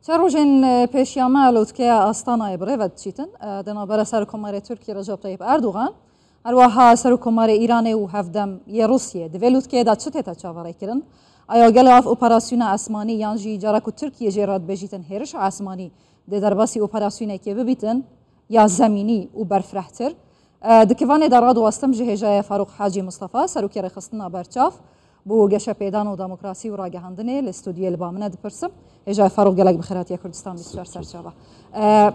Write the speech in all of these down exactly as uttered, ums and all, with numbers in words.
Çar rojên pêşiya me lotkeya Astanayê bi rê ve diçîtin. Di navbera Serokkomarê Tirkiyê Recep Tayyip Erdogan, her wiha Serokkomarê Îranê û hevdem yê Rûsiyê di vê lotkeyê de çi tête çaverêkirin? Aya gelo ev operasyona esmanî yan jî cara ku Tirkiye jê re dibêjîtin hêrişa esmanî dê derbasî operasyonekê bibîtin ya zemînî û berfirehtir? E, di kivanê de radiwestim ji hêjayê Farûq Hacî Mistefa, serokê rêxistina berçav bo geşepêdan û demokrasî û ragihandinê li stûdyoyê li ba min e dipirsim. Hêjayê Farûq, gelek bi xêr hatiye Kurdistan bîst û çar serçava. E,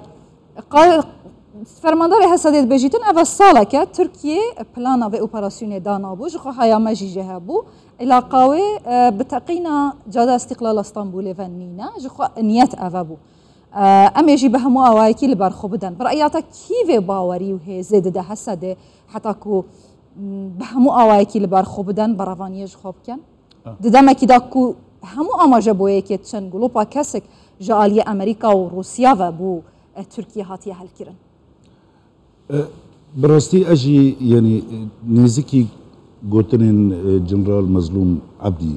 qa-, Fermandarê Hesedê dibêjîtin, ev e saleke Tirkiye plana vê operasyonê danabû, ji xwe haya me jî jê hebû. Îlaqa wê, e, bi teqîna Cada Îstîqlala Stenbolê ve nîne, ji xwe niyet ev e bû. E, em ê jî bi hemû awayekî li ber xwe bidin. Bi reya te kî vê bawerî û hêzê dide Hesedê heta ku, m, bi hemû awayekî li ber xwe bidin, berevaniyê ji xwe bikin? Ah. Di demekî de ku hemû amaje bo yekê diçin, gulopa kesek ji aliyê Amerîka û Rûsya ve bo, e, Tirkiye hatiye helkirin. E, bi rastî ez jî, yanî, e, nêzikî gotinên, e, General Mezlûm Ebdî,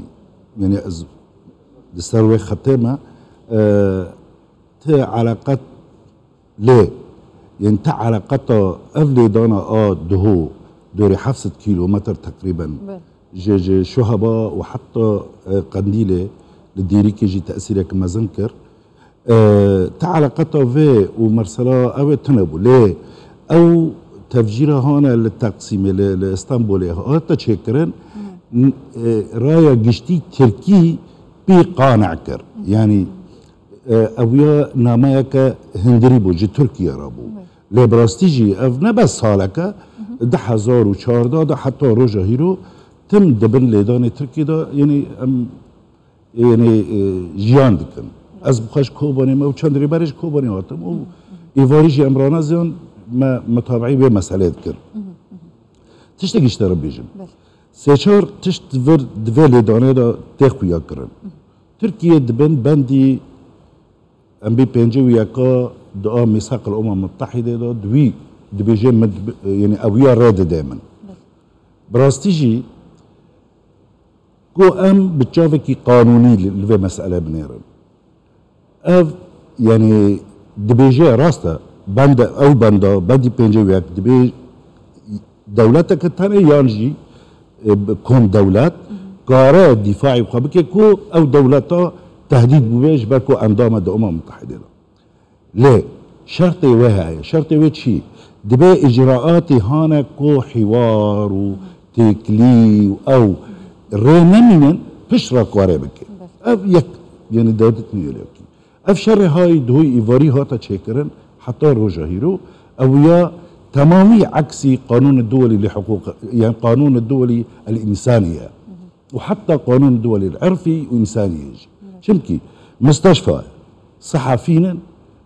yanî ez di ser wê xetê me, e, ti eleqet lê, yanî ti eleqeta ev lêdana a duho dorê heft sed kîlometr teqrîben Be. ji, ji Şuheba û heta, e, Qendîlê li Dêrikê jî tesîrek mezin kir. E, ti eleqeta vê û mesela ew ê tune bû. Lê ew tevcîra hane li Teqsîmê, li, li Stenbolê hate çêkirin, n-, e, raya giştî Tirkî pê qane kir. Yanî, e, ew ya nameyeke hindirî bû, ji Tirkiye re bû. Lê bi rastî jî ev ne bes saleke, du hezar û çardeh de heta roja hîro tim di bin lêdanê Tirkî de, yanî em yanî, e, jiyan dikin. Ez bi xwe ji Kobanê me û çend rêberê ji Kobanê hatim û êvarî jî em ranaziyan me mutabiî vê meselê dikin. Tiştekî ji te re bêjim. Belê. Sê çar tişt di vir, di vê lêdanê de tê xuya kirin. Tirkiye di bin bendî em bê pêncî û yeka di a Mîsaqil Umem Mutehîdê de di wî dibêje min, yanî ew ya rê dide min. Belê. Bi rastî jî ku em bi çavekî qanûnî li, li vê meselê binêrin. Ev, yanî, dibêje rast e, bende, ew benda, bendî pêncî û yek dibê dewleteke tenê yan jî, e, bi kom dewlet kare dîfaî xwe bike ku ew dewleta tehdîd bûbe ji ber ku endam e di Umem Mutehîdê de. Lê şertê wê heye. Şertê wê çi? Dibe îcraatê hane ku hîwar û têkilî û ew rê nemînin, pişt re karê bike. Ev yek, yanî dewlet niyelekî. Ev şerê hay duhî îvarî hate çêkirin heta roja hîro. Ew ya temamî eksî qanûnê duwelî li hiqûq, yanî qanûnê duwelî el însanî ye. Û heta qanûn duwelî irfî û însanî ye jî. Çimkî misteşfa, sehafînin,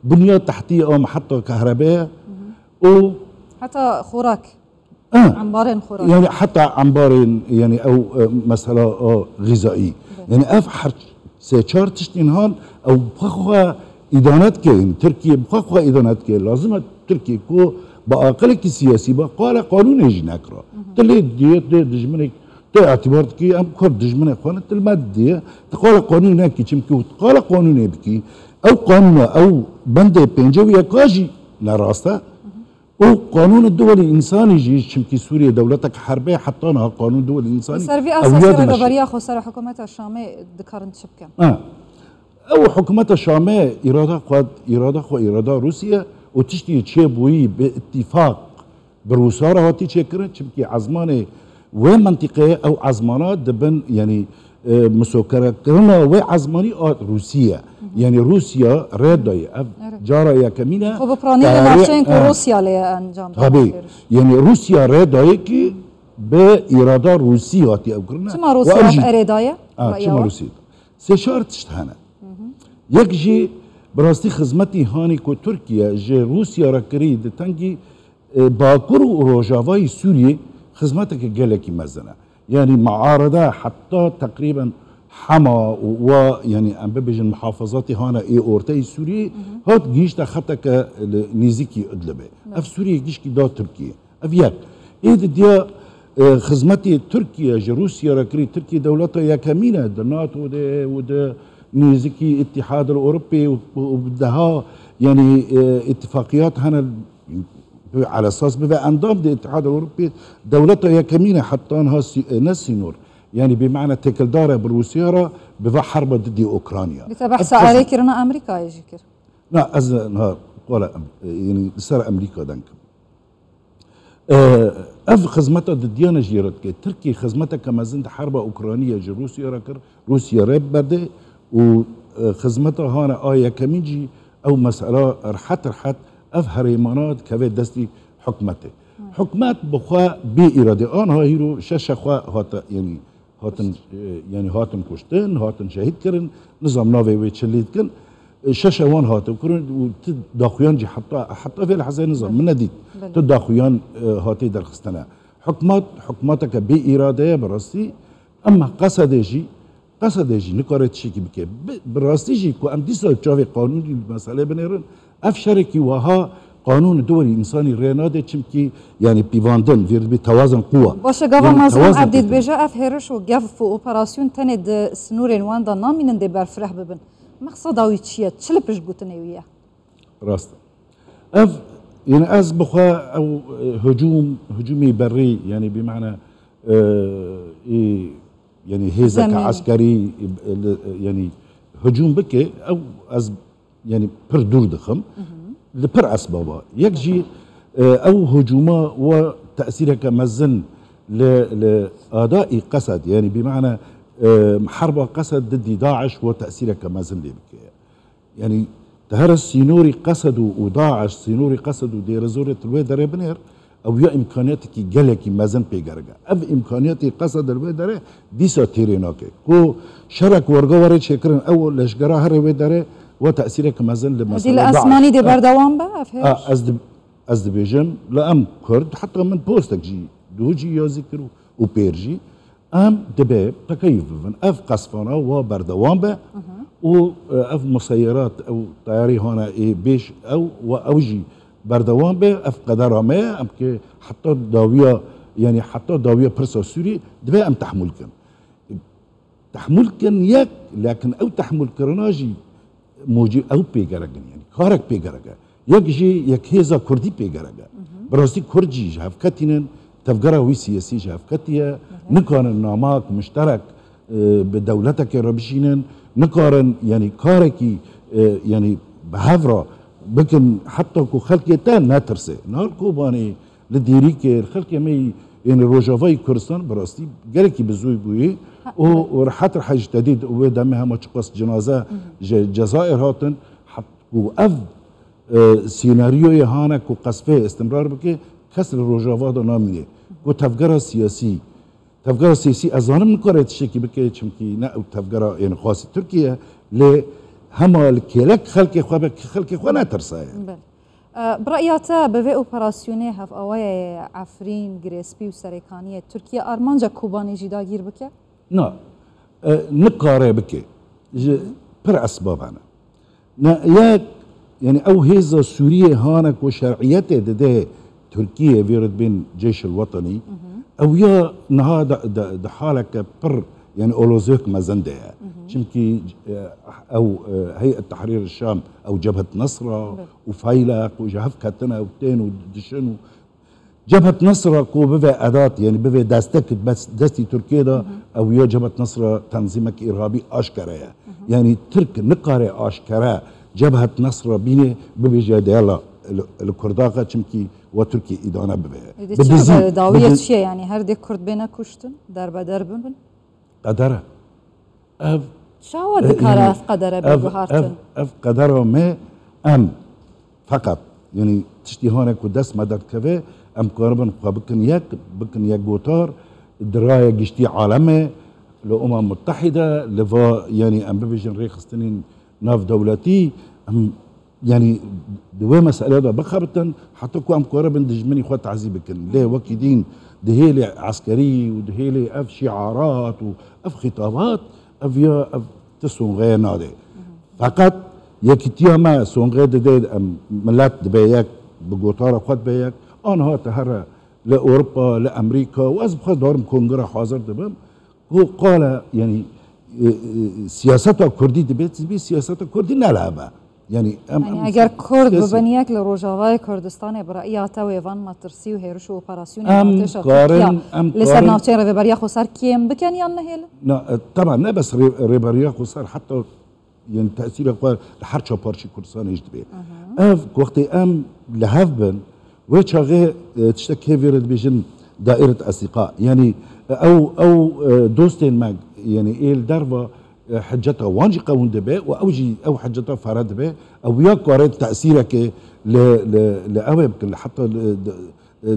bunya tehtî am heta kehrebeye û Heta xorak, Ah, embarên xorak. Yanî heta embarên, yanî ew, e, mesela, o, xîzayî. Yanî ev her sê çar tiştên han ew bi xwe xwe îdane dike, yanî Tirkiye bi xwe xwe îdane dike. Lazim e Tirkiye ku bi aqilekî siyasî be qala qanûnê jî nekira. Tu lê diye, tu dijminek, tu îtibar dikî, em Kurd dijminê xwe ne, tu li me diye, tu qala qanûnê nekî, çimkî tu qala qanûnê bikî, ew qanûna, ew bendê pêncî û yeka jî ne rast e. Û qanûnê duwelî însanî jî, çimkî Sûriye dewletek herbe, heta niha qanûn duwelî însanî Li ser vî ew esasî ya dimeşe. Rêveberiya Xweser a hikûmeta Şamê dikarin çi bikin? Ha. Ew hikûmeta Şamê îrada xwe, îrada xwe, îrada Rûsya û tiştî çêbûyî bi îtîfaq bi Rûsa re hatî çêkirin, çimkî ezmanê wê mentiqeyê ew ezmana dibin, yanî, e, musokerekirina wê ezmanî a Rûsî ye. Yanî Rûsya rê dayê. Ev Evet. cara yekemîn e. Xwe bi piranî li tarî-, navçeyên ku e. Rûsya lê ye encam Tabii. dayê. Yanî Rûsya rê dayê ki bi îrada Rûsî hatiye ew kirine. Çima Û Rûsya ew ev jî erê daye? Ha, Raya çima we? Rûsî? Sê çar tişt hene. Yek jî bi rastî xizmetî hanî ku Tirkiye ji Rûsya re kirî di tengî, e, Bakur û Rojavayî Sûriyê xizmeteke gelekî mezin e. Yanî miarede heta teqrîben Hema û wa, yanî em bibêjin muhafazatê hane ê orteyê Sûriyê, hat gihîşte xeteke li nêzîkî Idlibê. Ev Sûriyê gişkî da Tirkiyê. Ev yek. Ê di diya, e, xizmetê Tirkiye ji Rûsya re kirî, Tirkiye dewleta yekemîn e di NATO de û di nêzikî Îtîhad el Ewropê û, û, û deha, yanî, e, îtifaqiyat hene, ala esas bibe endam di Îtîhad el Ewropê, dewleta yekemîn e heta niha sî-, e, ne sînor. Yanî bi mane têkildar e bi Rûsya re, bi va herba didî Ukrayna. Bi te behsa erê kirina Amerîkayê jî kir. Na, ez niha qala em-, e, yanî li ser Amerîka deng kim. E, ev xizmeta didiyane jî re dike. Tirkî xizmeteke mezin di herba Ukraynî ye ji Rûsya re kir. Rûsya re berde û, e, xizmeta hane a yekemîn jî ew mesela rehet rehet ev herêmana dikeve destî hikûmetê. Hikûmet bi xwe bê îradê anha hîro şeşe xwe hate, yanî hatin, e, yanî hatin kuştin, hatin şehîd kirin, nizam navê wê çi lê dikin. E, şeşe wan hate kirin û ti daxuyan jî heta, heta vê lehzê nizam, min nedît. Belê. Ti daxuyan, e, hatê derxistine. Hikûmet, hikûmeteke bê îrade ye bi rastî. Ema Qesedê jî, Qesedê jî nikare tiştekî bike. Bi, bi rastî jî ku em dîsa çavê qanûnî meselê binêrin, ev şerekî wiha qanûn di werî însanî rê nade, çimkî, yanî, pîvandin, vîr dibî tewazin quwa. Baş e, gava Yanî, mezin tewazin Evdî pêkin. Dibêje ev hêriş û gef û operasyon tenê di sînorên wan de namînin dê berfireh bibin. Mexseda wî çi ye? Çi li pişt gotinê wî ye? Rast e. Ev, yanî, ez bi xwe ew, e, hicûm, hicûmê berî, yanî, bi mane, e, ê, yanî, hêzeke Zemînî. Eskerî, e, li, e, yanî, hicûm bike, ew ez, yanî, pir dûr dixim. Li pir esbaba. Yek jî, e, ew hicûma we tesîreke mezin li, li adayî Qesed, yanî, bi mane, e, herba Qesed didî DAIŞ we tesîreke mezin lê bike. Yanî, te here sînorî Qesed û, û DAIŞ, sînorî Qesed û Dêrezorê tu li wê derê binêr, ew ya îmkaniyetekî gelekî mezin pê gerek e. Ev îmkaniyetê Qesed li wê derê dîsa têrê nake. Ku şerek werga were çêkirin, ew leşgera here wê derê we tesîrek mezin li Hezî li mesela DAIŞ. Esmanî dê berdewam be, ev hêriş? A, ez di-, ez dibêjim, li em Kurd, heta min postek jî, duh jî yazî kir û, û pêr jî. Em dibe pekeyî bibin. Ev qesfana wa berdewam be û, e, ev museyerat, ew tayarî hane ê bêş ew wa ew jî berdewam be. Ev qedera me ye. Em ki heta dawiya, yanî heta dawiya pirsa Sûrî dibe em tehmûl kin. Tehmûl kin yek, lekin ew tehmûlkirina jî mocî ew pê gerek in, yanî karek pê gerek e. Yek jî yek hêza Kurdî pê gerek e. Bi rastî Kurd jî ji hev ketînin, tevgera wî siyasî ji hev ketiye, nikarin namak muşterek, e, bi dewletekê re bişînin, nikarin, yanî karekî, e, yanî bi hev re bikin, heta ku xelkê te netirse. Niha li Kobanê, li Dêrîkê, xelkê me yê, yanî Rojavayê Kurdistan bi rastî gelekî bi zû bûyî Ha, û, evet. û rehet rehet ji te dît û wê demê hema çiqas cinaze ji Cezayir hatin, hat-, ku ev, e, senaryoyê hane ku qesfê istimrar bike, kes li Rojava de namîne. Ku tevgera siyasî, tevgera siyasî ez zanim nikare tiştekî bike, çimkî ne ew tevgera, yanî xwasî Tirkiye, lê hema li kêlek xelkê xwe be, xelkê xwe netirsaye. Belê. E, bi reya te bi vê operasyonê hevawayê Efrîn, Girêspî û Serêkaniyê Tirkiye armanca Kobanê jî dagîr bike? Na, e, nikare bike. Ji pir esbab hene. Ne, yek, yanî ew hêza Sûriyê hane ku şer'iyetê dide Tirkiye vê re dibên Ceyşil Wetenî, ew ya niha di, di, di haleke pir, yanî oloziyek mezin de ye. Çimkî, e, ew, e, Heyet Tehrîr Şam, ew Cebhet Nesra Belê. û Feyleq û ji hev ketine û tên û dişin û Cebhet Nesra ku bive edat, yanî bive destek bes-, destî Tirkiye de, ew ya Cebhet Nesra tenzîmek îrhabî aşkere ye. Yanî Tirk nikare aşkere Cebhet Nesra bîne bibêje de yala li, li Kurdaxe, çimkî we Tirkiye îdane bibe. Êdî Bi çi dizî, bibe? Dawiye bi di- çi ye? Yanî her dê Kurd bêne kuştin, derbeder bibin? Qedere. Ev Çawa e, dikare yanî ev qedere bê ev, guhartin? ev, ev qedera me em feqet, yanî tiştî hane ku dest me derdikeve, em karibin xwe bikin yek, bikin yek gotar, di raya giştî aleme, li Umem Mutehîde, li va, yanî em bibêjin rêxistinên navdewletî, em Yanî di wê meselê de bixebitin, heta ku em karibin dijminî xwe tazî bikin. Lê wekî dîn di hêlê eskerî û di hêlê ev şiarat û ev xîtabat, ev ya ev ti sonxeyê nade. Feqet yekîtiya me sonxê dide, em milet dibe yek, bi gotara xwe dibe yek. Anha te here li Ewropa, li Amerîka û ez bi xwe darim kongre hazir dibim. Ku qala, yanî, e, e, siyaseta Kurdî dibe, divê siyaseta Kurdî ne li hev be. Yani em, Yani eger Kurd bibin yek li Rojavayê Kurdistanê, bi re'ya te wê van metirsî û hêriş û operasyonên artêşa Tirkiye li ser navçeyên Rêveberiya Xweser kêm bikin yan nehêlin? Na, e, teban ne bes rê, Rêveberiya Xweser, heta yani tesîra xwe li her çar parçeyê Kurdistanê jî dibe. Ev wextê em li hev bin, wê çaxê, e, tiştek hê vê re dibêjin daîret esîqa. Yani, e, ew, ew, e, dostên me, yani ê li derva, e, hiceta wan jî qewûn dibe û ew jî ew hiceta fere dibe. Ew ya kare tesîrekê li, li, li ew ê bikin, li heta li, di,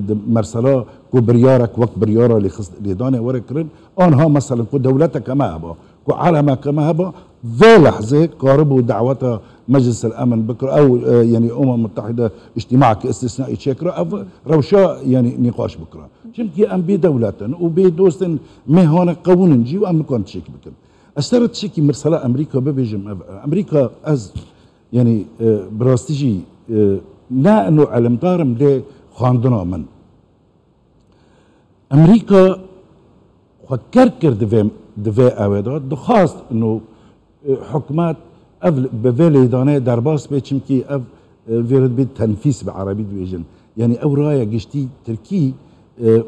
di mersela ku biryarek wek biryara lêxist-, lêdanê were kirin, anha meselen ku dewleteke me heba, ku alemeke me heba, vê lehzê karibû daweta Meclis el Emin bikir, ew, e, yani Umem Mutehide îctimaeke îstisnaî çêkira, ev rewşa yani nîqaş bikira. Çimkî em bê dewlet in û bê dostên mêhane qewûn in jî û em nikarin tiştekî bikin. Ez te re tiştekî mirsela Amerîka bibêjim, ev, Amerîka ez, yani, e, bi rastî jî, e, ne ino elimdar im lê xwendina min. Amerîka xwe ker kir di vê, di vê ewê de, dixwast ino, e, hikûmet ev bi vê lêdanê derbas be, çimkî ev, e, vê re dibê tenfîs bi erebî dibêjin. Yani ew raya giştî tirkî, e, e,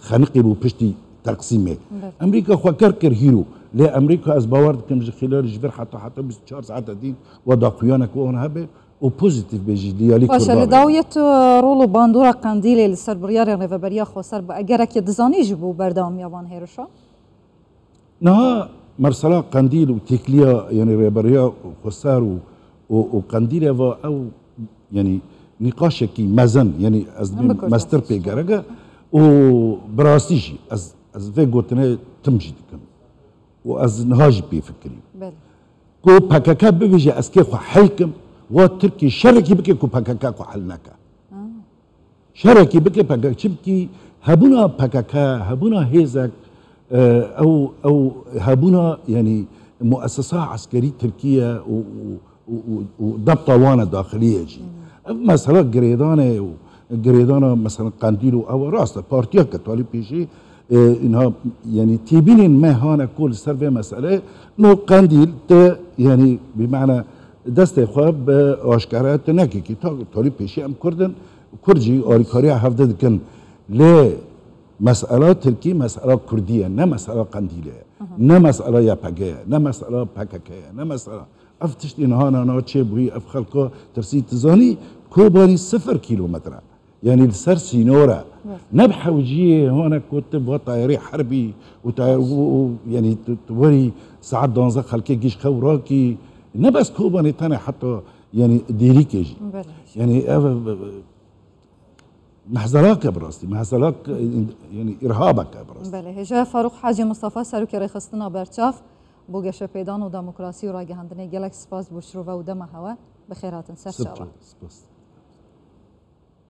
xeniqî bû piştî teqsîmê. Amerîka xwe ker kir hîro. Lê Amerîka ez bawer dikim ji xîlal ji vir heta heta bîst û çar saeta dîn we daxuyanek wan hebe û pozîtîf be jî li alî Kurda. Baş e, li dawiyê tu rol û bandora Qendîlê li ser biryarên Rêveberiya Xweser bi egerekê dizanî ji bo berdewamiya van hêrişa? Niha mersela Qendîl û têkiliya, yani Rêveberiya Xweser û, û, û Qendîlê va ew, yani nîqaşekî mezin, yani ez dibêm mestir pê gerek e û bi rastî jî ez, ez vê gotinê tim jî dikim û ez niha jî pê fikirîm. Belê. Ku P K K bibêje ez kê xwe hel kim, wa Tirkî şerekî bike ku P K K xwe hel neke. Şerekî bike P K K, çimkî hebûna P K K, hebûna hêzek, e, ew, ew hebûna, yani, muessesa eskerî Tirkiye û, û, û, û, û debta wan e daxilî ye jî. Ev mesela girêdan e û girêdana mesela Qendîl û ew rast e. Partiyeke talî pêşî, e, inha, yani, têbînên me hane ku li ser vê meselê, no Qendîl te, yani, bi mana destê xwe bi aşkere te nekekî. Ta, talî pêşî em Kurd in, Kurd jî alîkariya hevde dikin. Lê mesela Tirkî, mesela Kurdî ye, ne mesela Qendîlê ye, ne mesela Y P G ye, ne mesela P K K ye, ne mesela ev tiştên hana na çêbûyî, ev xelka tirsî, tu zanî Kobanî sifir kîlometre. Yani li ser sînor e. Ne bi hewciyê hana ku tu va tayarê herbî û tayar û, û, yani tu, tu werî saet danzdeh xelkê giş xew rakî. Ne bes Kobanê tenê heta yani Dêrîkê jî. Belê. Yani ev, ev, ev, mehzelak e bi rastî. Mehzelak, yani îrhabek e bi rastî. Belê. Hêja Farûq Hacî Mistefa, Serokê Rêxistina Berçav bo Geşepêdan û Demokrasî û Ragihandinê, gelek spas bo şirove û dema hewe. Bi xêr hatin. Ser çava. Spas.